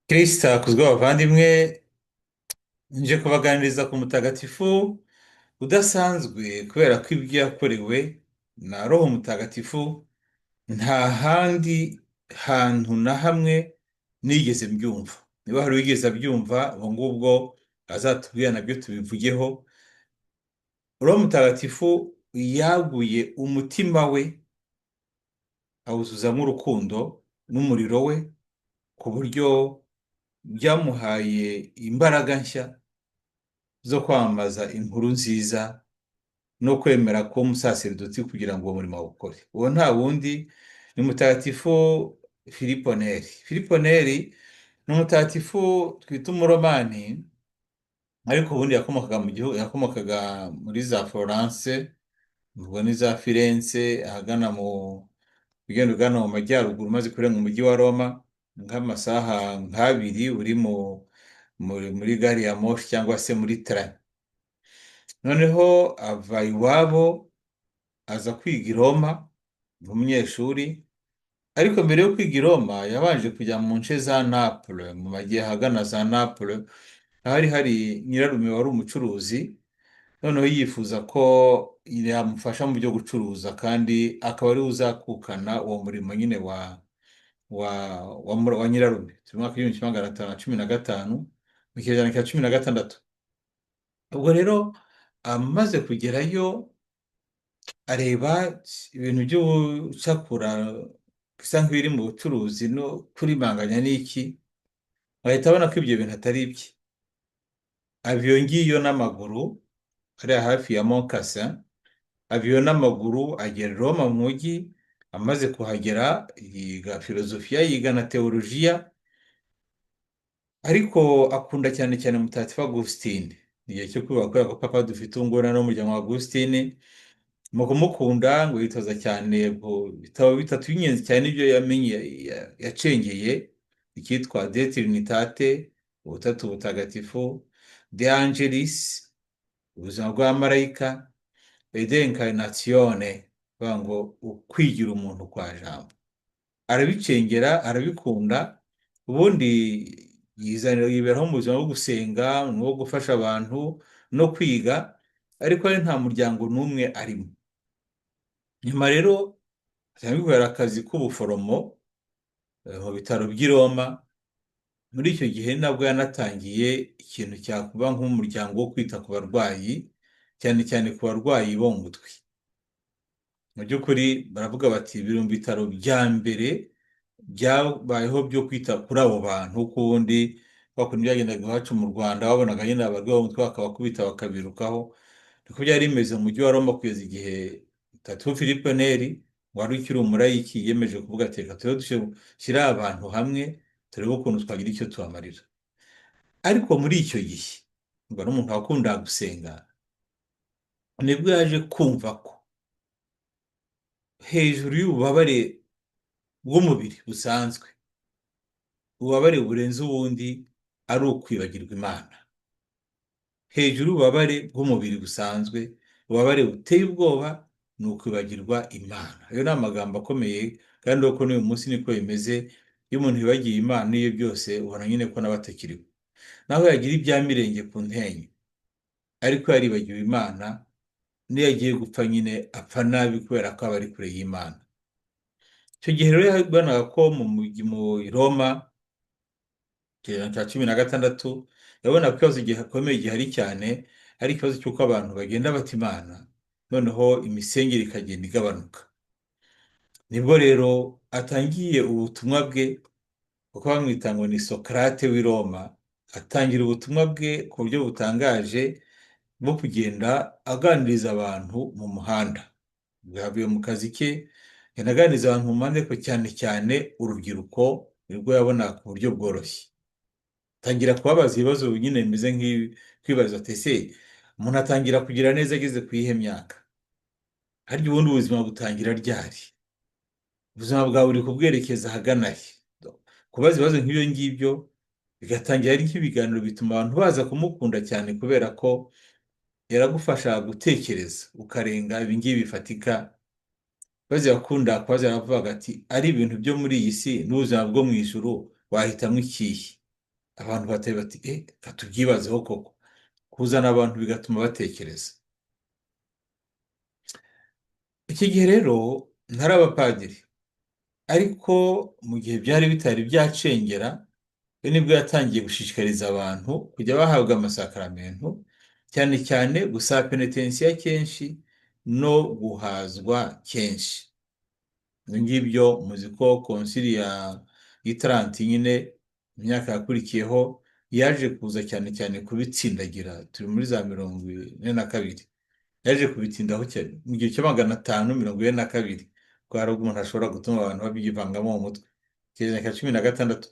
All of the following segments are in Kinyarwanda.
Kristo akuzwe bavandimwe, nje kubaganiriza ku mutagatifu udasanzwe kubera ko ibyo yakorewe na Roho Mutagatifu nta handi hantu na hamwe nigeze mbyumva. Niba hari uwigeze abyumva, ubwo ngubwo azatubwira nabyo tubivugeho. Roho Mutagatifu yaguye umutima we awuzuzamo urukundo n'umuriro we, ku buryo byamuhaye imbaraga nshya zo kwamamaza inkuru nziza no kwemera kuba umusaseridoti kugira ngo uwo murimo awukore. Uwo nta wundi ni Mutagatifu Filipo Neri. Filipo Neri ni umutagatifu twita umuromani, ariko ubundi yakomokaga mu gihugu, yakomokaga muri za Florence, ubwo ni za Firenze, ahagana mu ugenda ugana mu majyaruguru umaze kurenga umujyi wa Roma nk'amasaha nk'abiri uri muri gari ya moshi cyangwa se muri train. Noneho ava iwabo aza kwiga i Roma nk'umunyeshuri, ariko mbere yo kwiga i Roma yabanje kujya mu nce za Naples, mu majyi ahagana za Naples, ahari hari nyirarume wari umucuruzi. Noneho yifuza ko yamufasha mu byo gucuruza, kandi akaba ariwe uzakukana uwo murimo nyine wa nyirarume. Turi mu mwaka w'1515, mu kinyejana cya 16. Ubwo rero amaze kugerayo areba ibintu by'ubucakura bisa nk'ibiri mu bucuruzi no kurimanganya n'iki, ahita abona ko ibyo bintu atari ibye. Ava iyo ngiyo n'amaguru, hariya hafi ya Mont Cassin, ava iyo n'amaguru agera i Roma mu mujyi. Amaze kuhagera yiga filozofiya, yiga na teolojiya, ariko akunda cyane cyane Mutagatifu Augustine. Ni igihe cyo kwibuka kubera ko papa dufite ubu ngubu n'umuryango wa Augustine. Mu kumukunda ngo yitoza cyane ku bitabo bitatu by'ingenzi cyane nibyo yamenye, yacengeye: icyitwa De Trinitate, Ubutatu Butagatifu, De Angelis, ubuzima bw'abamarayika, De Incarnatione, kuvuga ngo ukwigira umuntu kwa Jambo. Arabicengera, arabikunda. Ubundi yizanira yiberaho mu buzima bwo gusenga no gufasha abantu no kwiga, ariko we nta muryango n'umwe arimo. Nyuma rero atangira akazi k'ubuforomo mu bitaro by'i Roma. Muri icyo gihe nabwo yanatangiye ikintu cyakuba nk'umuryango wo kwita ku barwayi, cyane cyane ku barwayi bo mu mutwe. Mu by'ukuri baravuga bati biri mu bitaro bya mbere byabayeho byo kwita kuri abo bantu, kuko ubundi kwa kundi byagendaga iwacu mu Rwanda, wabonaga nyine abarwayi bo mu mutwe bakabakubita bakabirukaho. Niko byari bimeze mu mujyi wa Roma kugeza igihe Mutagatifu Filipo Neri wari ukiri umulayiki yiyemeje kuvuga ati: "Reka tube dushyire abantu hamwe, turebe ukuntu twagira icyo tubamarira." Ariko muri icyo gihe ngo ari umuntu wakundaga gusenga, nibwo yaje kumva ko hejuru y'ububabare bw'umubiri busanzwe, ububabare burenze ubundi ari ukwibagirwa Imana. Hejuru y'ububabare bw'umubiri busanzwe, ububabare buteye ubwoba ni ukwibagirwa Imana. Ayo ni amagambo akomeye, kandi uko n'uyu munsi niko bimeze. Iyo umuntu yibagiye Imana n'iyo byose, ubona nyine ko nawe atakiriho, naho yagira ibya mirenge ku ntenyo, ariko yaribagiwe Imana, n'iyo agiye gupfa nyine apfa nabi kubera ko aba ari kure y'Imana. Icyo gihe rero yabonaga ko mu mujyi mu Roma, ikinyejana cya 16, yabonaga ko ikibazo gikomeye gihari cyane ari ikibazo cy'uko abantu bagenda bata Imana, noneho imisengere ikagenda igabanuka. Nibwo rero atangiye ubutumwa bwe, kuko bamwita ngo ni Socrate w'i Roma. Atangira ubutumwa bwe ku buryo butangaje bwo kugenda aganiriza abantu mu muhanda. Yavuye mu kazi ke, agenda aganiriza abantu mu muhanda, ariko cyane cyane urubyiruko nibwo yabonaga ku buryo bworoshye. Atangira kubabaza ibibazo nyine bimeze nk'ikwibaza ati: "Ese umuntu atangira kugira neza ageze ku yihe myaka? Harya ubundi ubuzima butangira ryari? Ubuzima bwawe uri kubwerekeza ahagana he?" Kubaza ibibazo nk'ibyo ngibyo bigatangira ari nk'ibiganiro, bituma abantu baza kumukunda cyane kubera ko yaragufasha gutekereza ukarenga ibingibi bifatika. Maze yakunda kubaza, yaravugaga ati: "Ari ibintu byo muri iyi si n'ubuzima bwo mu ijuru, wahitamo ikihe?" Abantu batari bati reka tubyibazeho koko. Kuzana abantu bigatuma batekereza. Iki gihe rero ntari abapadiri, ariko mu gihe byari bitari byacengera, we nibwo yatangiye gushishikariza abantu kujya bahabwa amasakaramentu, cyane cyane gusaba penetensiya kenshi no guhazwa kenshi. Ibyo ngibyo muzi ko konsili ya Taranti nyine imyaka yakurikiyeho yaje kuza cyane cyane kubitsindagira, turi muri za 42, yaje kubitindaho cyane mu gihe cya 542, kuko hari ubwo umuntu ashobora gutuma abantu babyivangamo mu mutwe, ikinyejana cya 16.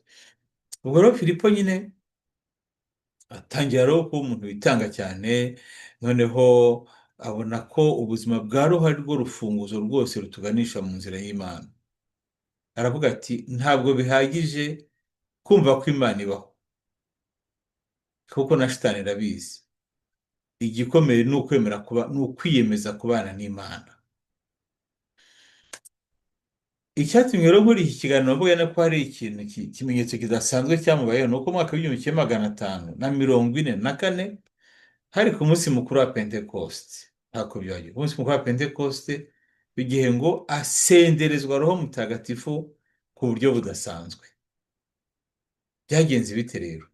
Ubwo rero Filipo nyine atangira rero kuba umuntu witanga cyane, noneho abona ko ubuzima bwa roho ari rwo rufunguzo rwose rutuganisha mu nzira y'Imana. Aravuga ati ntabwo bihagije kumva ko Imana ibaho, kuko na shitani irabizi. Igikomeye ni ukwemera kuba, ni ukwiyemeza kubana n'Imana. Icyatumye rero muri iki kiganiro mvuga ko hari ikintu ikimenyetso kidasanzwe cyamubayeho, ni uko mu mwaka w'1544 hari ku munsi mukuru wa Pentekoste, ntako byagiye ku munsi mukuru wa Pentekoste, igihe ngo asenderezwa Roho Mutagatifu ku buryo budasanzwe. Byagenze bite rero?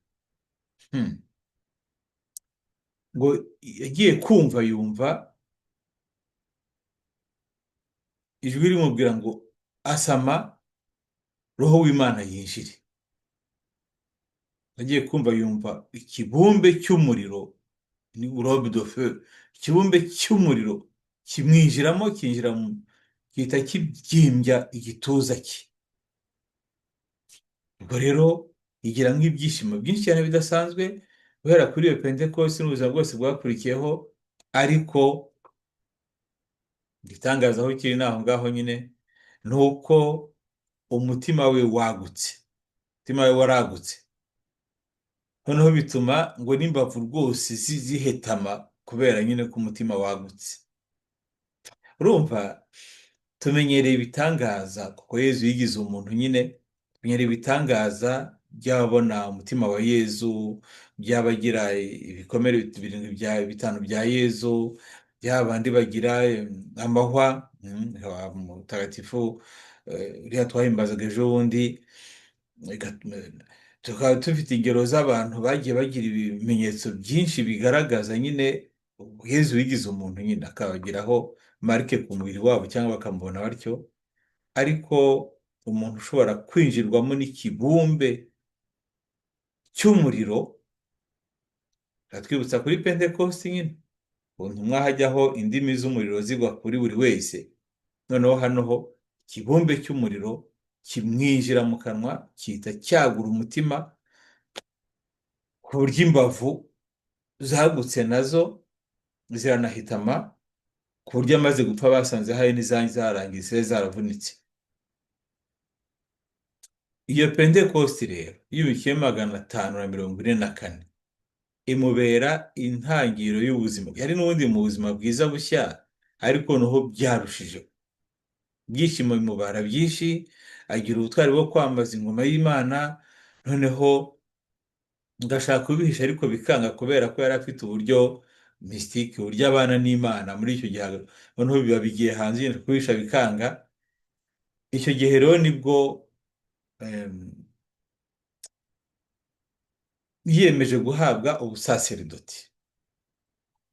Ngo yagiye kumva yumva ijwi rimubwira ngo asama Roho w'Imana yinjire. Agiye kumva yumva ikibumbe cy'umuriro, ni robe de feu, ikibumbe cy'umuriro kimwinjiramo, kinjira mu, gihita kibyimbya igituza cye. Ubwo rero igira nk'ibyishimo byinshi cyane bidasanzwe guhera kuri iyo Pentekoste n'ubuzima bwose bwakurikiyeho, ariko igitangaza aho kiri naho ngaho nyine ni uko umutima we wagutse, umutima we waragutse, noneho bituma ngo n'imbavu rwose zihetama kubera nyine ko umutima wagutse. Urumva tumenyereye ibitangaza kuko Yezu yigize umuntu nyine, tumenyereye ibitangaza by'ababona umutima wa Yezu, by'abagira ibikomere birindwi bya bitanu bya Yezu, by'abandi bagira amahwa, mutagatifu uriya twahimbazaga ejo bundi, tukaba dufite ingero z'abantu bagiye bagira ibimenyetso byinshi bigaragaza nyine Yezu wigize umuntu nyine, akabagiraho marike ku mubiri wabo cyangwa bakamubona batyo. Ariko umuntu ushobora kwinjirwamo n'ikibumbe cy'umuriro, atwibutsa kuri Pentekoste nyine, ku ntumwa hajyaho indimi z'umuriro zigwa kuri buri wese, noneho hano ho ikibumbe cy'umuriro kimwinjira mu kanwa, gihita cyagura umutima ku buryo imbavu zagutse nazo ziranahitama, ku buryo amaze gupfa basanze hari n'izanjye zarangiye zaravunitse. Iyo Pentekoste rero y'1544 imubera intangiriro y'ubuzima. Yari n'ubundi mu buzima bwiza bushya, ariko noneho byarushijeho. Ibyishimo bimubara byinshi, agira ubutwari bwo kwambaza ingoma y'Imana, noneho ngashaka kubihisha ariko bikanga kubera ko yari afite uburyo mystique, uburyo abana n'Imana muri icyo gihe, noneho biba bigiye hanze, kubihisha bikanga. Icyo gihe rero nibwo yiyemeje guhabwa ubusaseridoti.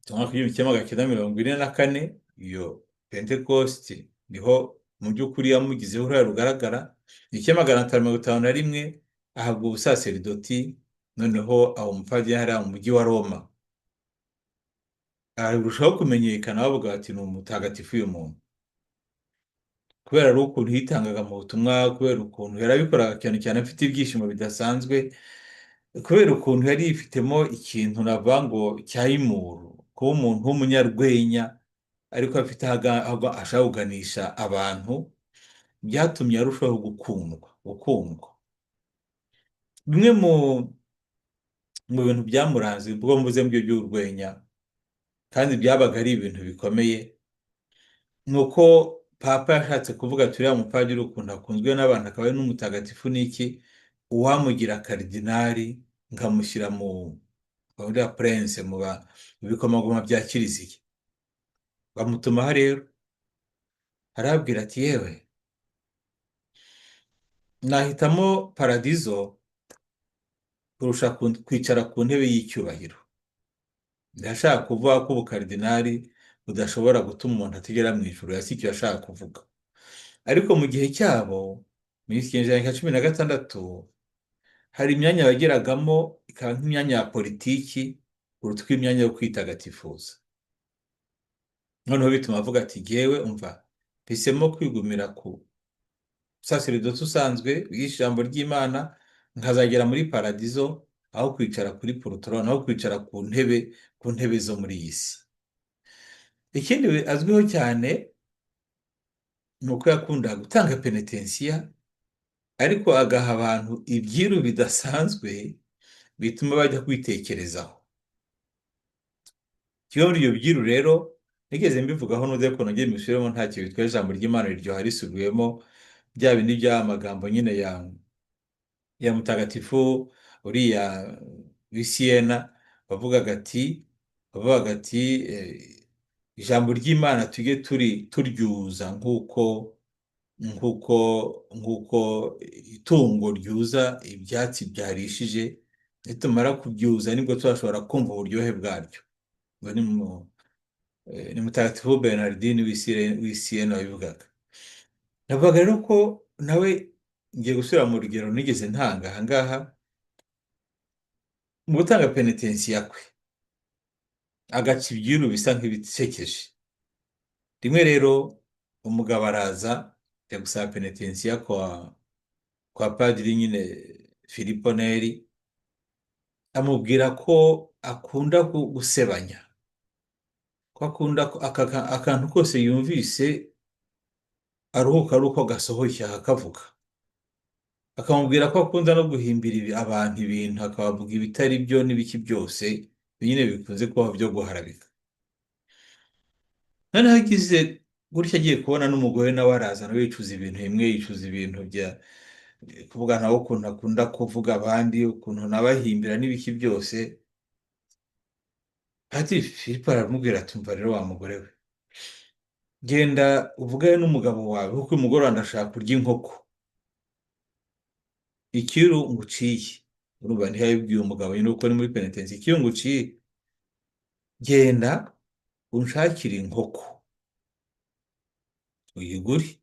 Mu mwaka w'1944 iyo Pentekoste niho mu by'ukuri yamugizeho uruhare rugaragara. 1551 ahabwa ubusaseridoti, noneho aba umupadiri hariya mu mujyi wa Roma. Arushaho kumenyekana bavuga bati ni umutagatifu uyu muntu, kubera ari ukuntu yitangaga mu butumwa, kubera ukuntu yarabikoraga cyane cyane afite ibyishimo bidasanzwe, kubera ukuntu yari yifitemo ikintu navuga ngo cya imuru, kuba umuntu w'umunyarwenya ariko afite aho ashaka kuganisha abantu, byatumye arushaho gukundwa. Bimwe mu bintu byamuranze ubwo mvuze mu by'urwenya, kandi byabaga ari ibintu bikomeye, ni uko Papa yashatse kuvuga ati uriya mupadiri ukuntu akunzwe n'abantu akaba ari n'umutagatifu n'iki, uwamugira karidinali Nkamushyira mu uriya prince, mu bikomangoma bya Kiliziya. Bamutumaho rero, arababwira ati: "Yewe, nahitamo paradizo kurusha kwicara ku ntebe y'icyubahiro." Ndashaka kuvuga ko ubukaridinari budashobora gutuma umuntu atagera mu ijuru, si icyo yashaka kuvuga. Ariko mu gihe cyabo, mu kinyejana cya 16, hari imyanya bageragamo ikaba nk'imyanya ya politiki kuruta uko imyanya yo kwitagatifuza. Noneho bituma avuga ati: "Jyewe umva, mpisemo kwigumira ku saseredoti usanzwe wigisha ijambo ry'Imana, nkazagera muri paradizo, aho kwicara kuri poltrone, aho kwicara ku ntebe zo muri iyi si." Ikindi azwiho cyane ni uko yakundaga gutanga penetensiya, ariko agaha abantu ibyiru bidasanzwe bituma bajya kwitekerezaho. Kimwe muri ibyo byiru rero nigeze mbivugaho, n'ude ko nongeye mbisubiremo, ntacyo bitwaye, ijambo ry'Imana riryoha risubiwemo. Bya bindi by'amagambo nyine ya mutagatifu uriya w'i Siyena wavugaga ati: "Ijambo ry'Imana tujye turi turyuza nk'uko itungo ryuza ibyatsi byarishije. Nitumara kubyuza nibwo tuzashobora kumva uburyohe bwaryo." Ngo ni mutagatifu Bernardine w'i Siyena wabivugaga. Navuga rero ko nawe ngiye gusubira mu rugero nigeze ntanga aha ngaha. Mu gutanga penetensiya kwe, agaca ibyiru bisa nk'ibisekeje. Rimwe rero umugabo araza ajya gusaba penetensiya kwa padiri nyine Filipo Neri, amubwira ko akunda gusebanya, ko akunda ko akantu kose yumvise aruhuka ari uko gasohoye akakavuga. Akamubwira ko akunda no guhimbira abantu ibintu, akabavuga ibitari byo n'ibiki byose nyine bikunze kubaho byo guharabika. Noneho agize gutya, agiye kubona n'umugore nawe araza, nawe yicuza ibintu bimwe, yicuza ibintu bya kuvuga nawe ukuntu akunda kuvuga abandi, ukuntu nabahimbira n'ibiki byose. Padiri Filipo aramubwira ati: "Umva rero wa mugore we, genda uvugane n'umugabo wawe, kuko uyu mugoroba ndashaka kurya inkoko. Ikiru nguciye," urumva ntiyabibwiye umugabo nyine kuko ni muri penetensi, "ikiru nguciye, genda unshakire inkoko uyigure,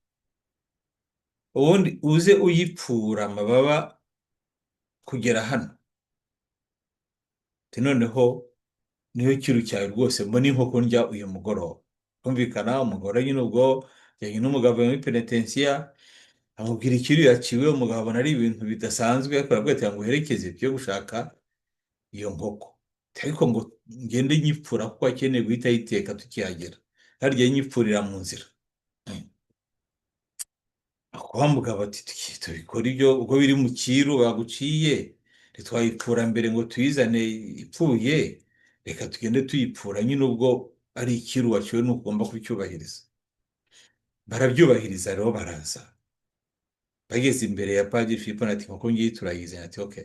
ubundi uze uyipfura amababa kugera hano." Ati: "Noneho niyo kiru cyawe rwose, mbona inkoko ndya uyu mugoroba." Kumvikana, umugore nyine ubwo yajyanye n'umugabo muri penetensiya, amubwira ikiru yaciwe. Umugabo abona ari ibintu bidasanzwe, ariko arabwira ati: "Ngo uherekeze byo gushaka iyo nkoko, ariko ngo ngende nyipfura kuko akeneye guhita ayiteka tukihagera, harya nyipfurira mu nzira." Wa mugabo ati: "Tubikora ibyo ubwo biri mu kiru baguciye, ntitwayipfura mbere ngo tuyizane ipfuye. Reka tugende tuyipfura nyine, ubwo ari ikiru waciwe ni ugomba kucyubahiriza." Barabyubahiriza rero, baraza. Bageze imbere ya padiri Filipo ati: "Inkoko ngiyi turayizanye." Ati: "Okay,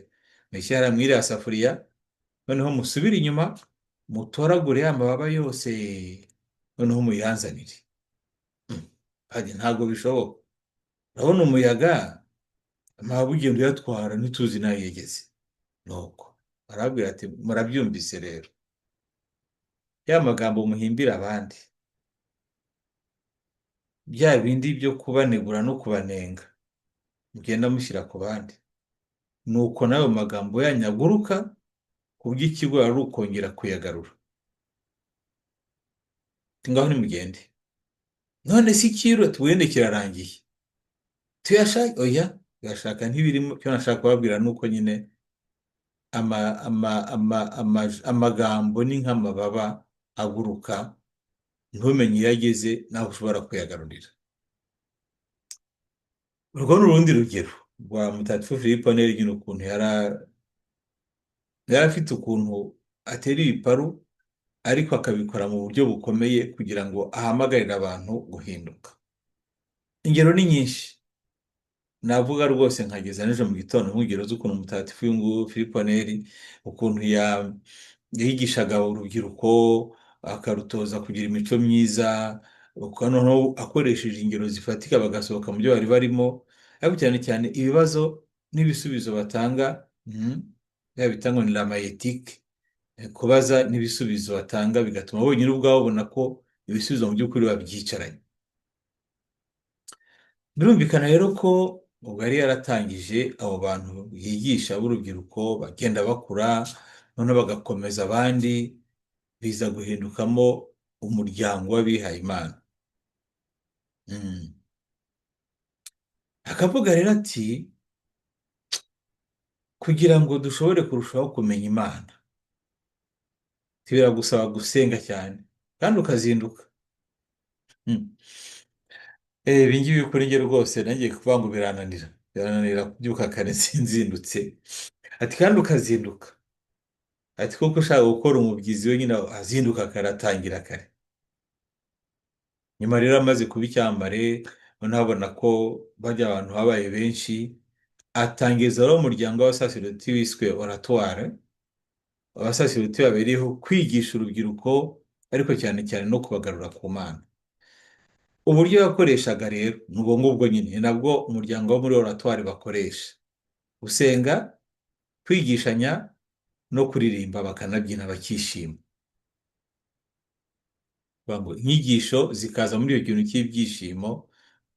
mushyira muri iriya safuriya, noneho musubire inyuma mutoragure ya mababa yose, noneho muyanzanire." Padiri: "Ntabwo bishoboka, urabona umuyaga, amababa ugenda uyatwara, ntituzi n'aho yageze." Nuko arababwira ati: "Murabyumvise rero, ya magambo muhimbira abandi, bya bindi byo kubanegura no kubanenga mugenda mushyira ku bandi, nuko n'ayo magambo yanyu aguruka, ku bw'ikigo ari ukongera kuyagarura. Ngaho nimugende." "None se ikiro tuwende kirarangiye, tuyashaka?" "Oya, tuyashaka ntibirimo. Icyo nashaka kubabwira ni uko nyine amagambo ni nk'amababa aguruka, ntumenye iyo ageze naho ushobora kuyagarurira." Urwo ni urundi rugero rwa mutagatifu Filipo Neri nyine, ukuntu yari afite ukuntu atera ibiparu, ariko akabikora mu buryo bukomeye kugira ngo ahamagarire abantu guhinduka. Ingero ni nyinshi. Navuga rwose nkageza n'ejo mu gitondo nk'urugero z'ukuntu mutagatifu uyu nguyu Filipo Neri, ukuntu yigishaga urubyiruko, akarutoza kugira imico myiza, noneho akoresheje ingero zifatika bagasohoka mu byo bari barimo, ariko cyane cyane ibibazo n'ibisubizo batanga, ya bita ngo ni la maïeutique, kubaza n'ibisubizo batanga bigatuma bonyine ubwabo babona ko ibisubizo mu by'ukuri babyicaranye. Birumvikana rero ko ubwo yari yaratangije abo bantu yigisha b'urubyiruko bagenda bakura, noneho bagakomeza abandi, biza guhindukamo umuryango w'abihayimana. Akavuga rero ati kugira ngo dushobore kurushaho kumenya Imana, biragusaba gusenga cyane kandi ukazinduka. Ibi ngibi kuri njye rwose nanjye kuvuga ngo birananira, birananira kubyuka kare sinzindutse. Ati kandi ukazinduka, ati kuko ushaka gukora umubyizi wenyine azinduka kare, atangira kare. Nyuma rero amaze kuba icyamamare, noneho abona ko bajya abantu babaye benshi, atangiza rero umuryango w'abasaserdoti wiswe Oratoire, abasaserdoti babereyeho kwigisha urubyiruko, ariko cyane cyane no kubagarura ku Mana. Uburyo yakoreshaga rero ni ubwo ngubwo nyine, ni nabwo umuryango wo muri Oratoire bakoresha: gusenga, kwigishanya no kuririmba, bakanabyina bakishima. Ngo inyigisho zikaza muri icyo kintu cy'ibyishimo,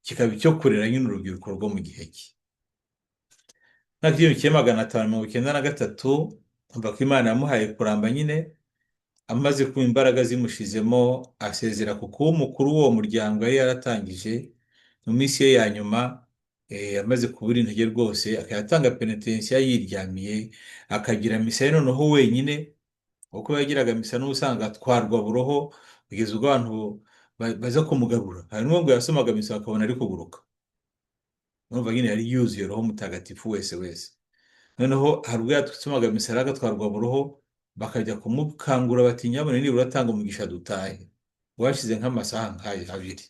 kikaba icyo kurera nyine urubyiruko rwo mu gihe cye. Mwaka 1593, umva ko Imana yamuhaye kuramba nyine, amaze kuba imbaraga zimushizemo, asezera ku kuba umukuru w'uwo muryango yari yaratangije. Mu minsi ye ya nyuma, amaze kubura intege rwose, akajya atanga penetensiya yiryamiye, akagira misa ye noneho wenyine, kuko yagiraga misa n'ubusanga atwarwa buroho kugeza ubwo abantu baza kumugarura. Hari n'ubwo yasomaga misa bakabona ari kuguruka. Urumva nyine yari yuzuye Roho Mutagatifu wese wese. Noneho hari ubwo yasomaga misa agatwarwa buroho, bakajya kumukangura bati nyabune nibura atanga umugisha dutahe. Washize nk'amasaha nk'ayo abiri.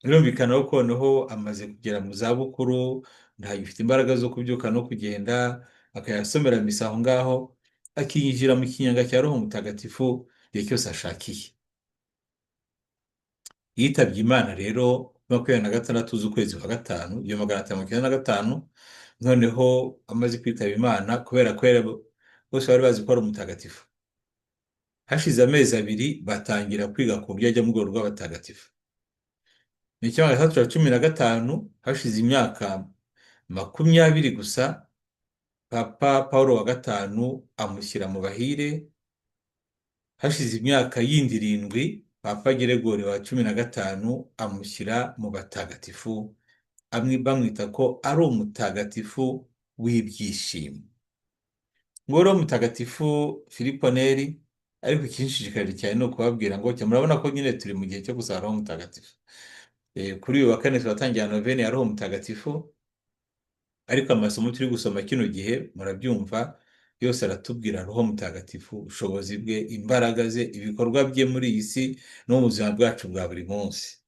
Birumvikana ko noneho amaze kugera mu zabukuru, ntagifite imbaraga zo kubyuka no kugenda, akayasomera misa aho ngaho, akinjira mu kinyanga cya Roho Mutagatifu igihe cyose ashakiye. Yitabye Imana rero 26 z'ukwezi kwa gatanu 1595. Noneho amaze kwitaba Imana, kubera ko bose bari bazi ko ari umutagatifu, hashize amezi 2 batangira kwiga ku buryo ajya mu rwego rw'abatagatifu. Ni 1615, hashize imyaka 20 gusa, Papa Paul wa gatanu amushyira mu bahire. Hashize imyaka yindi 7, Papa Geregori wa 15 amushyira mu batagatifu, bamwita ko ari umutagatifu w'ibyishimo. Ngo rero mutagatifu Filipo Neri, ariko ikinshishikarira cyane ni ukubabwira ngo murabona ko nyine turi mu gihe cyo gusaba Roho Mutagatifu. Kuri uyu wa kane turatangira novene ya Roho Mutagatifu, ariko amasomo turi gusoma kino gihe murabyumva yose aratubwira Roho Mutagatifu, ubushobozi bwe, imbaraga ze, ibikorwa bye muri iyi si no mu buzima bwacu bwa buri munsi.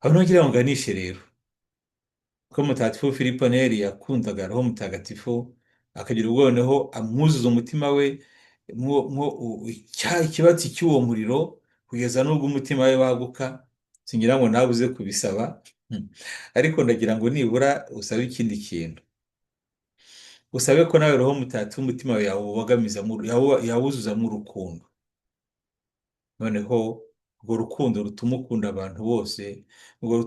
Aho nongera ngo nganishe rero ko mutagatifu Filipo Neri yakundaga Roho Mutagatifu, akagira ubwo noneho amwuzuza umutima we ikibatsi cy'uwo muriro, kugeza n'ubwo umutima we waguka. Singira ngo nawe uze kubisaba, ariko ndagira ngo nibura usabe ikindi kintu, usabe ko nawe Roho Mutagatifu umutima wawe yawuzuzamo urukundo. Noneho urwo rukundo rutuma ukunda abantu bose, urwo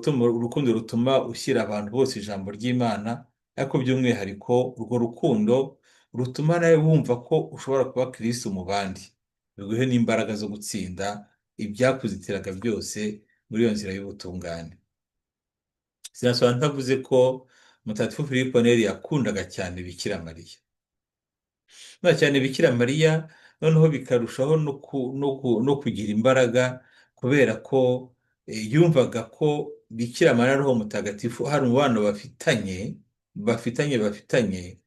rukundo rutuma ushyira abantu bose ijambo ry'Imana, ariko by'umwihariko urwo rukundo rutuma nawe wumva ko ushobora kuba Kristo mu bandi, biguhe n'imbaraga zo gutsinda ibyakuzitiraga byose muri iyo nzira y'ubutungane. Sinasobanura ntavuze ko mutagatifu Filipo Neri yakundaga cyane Bikira Mariya, yakundaga cyane Bikira Mariya, noneho bikarushaho no kugira imbaraga kubera ko yumvaga ko Bikira Mariya na Roho Mutagatifu hari umubano bafitanye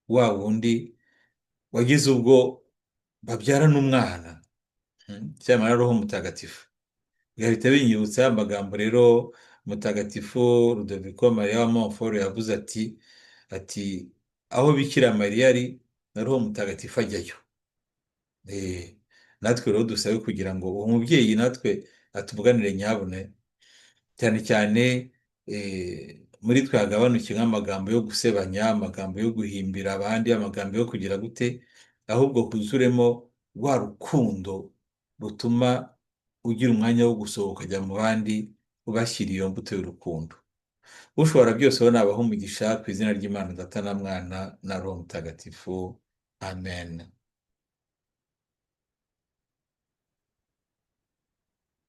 wa wundi wagize ubwo babyarana umwana, Bikira Mariya na Roho Mutagatifu. Bigahita binyibutsa ya magambo rero Mutagatifu Rudoviko Mariya wa Montfort yavuze ati aho Bikira Mariya ari na Roho Mutagatifu ajyayo. Natwe rero dusabe kugira ngo uwo mubyeyi natwe atuvuganire nyabune, cyane cyane muri twe hagabanuke nk'amagambo yo gusebanya, amagambo yo guhimbira abandi, amagambo yo kugira gute, ahubwo huzuremo rwa rukundo rutuma ugira umwanya wo gusohoka ukajya mu bandi, ubashyira iyo mbuto y'urukundo. Ushobora byose we nabaha umugisha ku izina ry'Imana Data na Mwana na Roho Mutagatifu. Amen.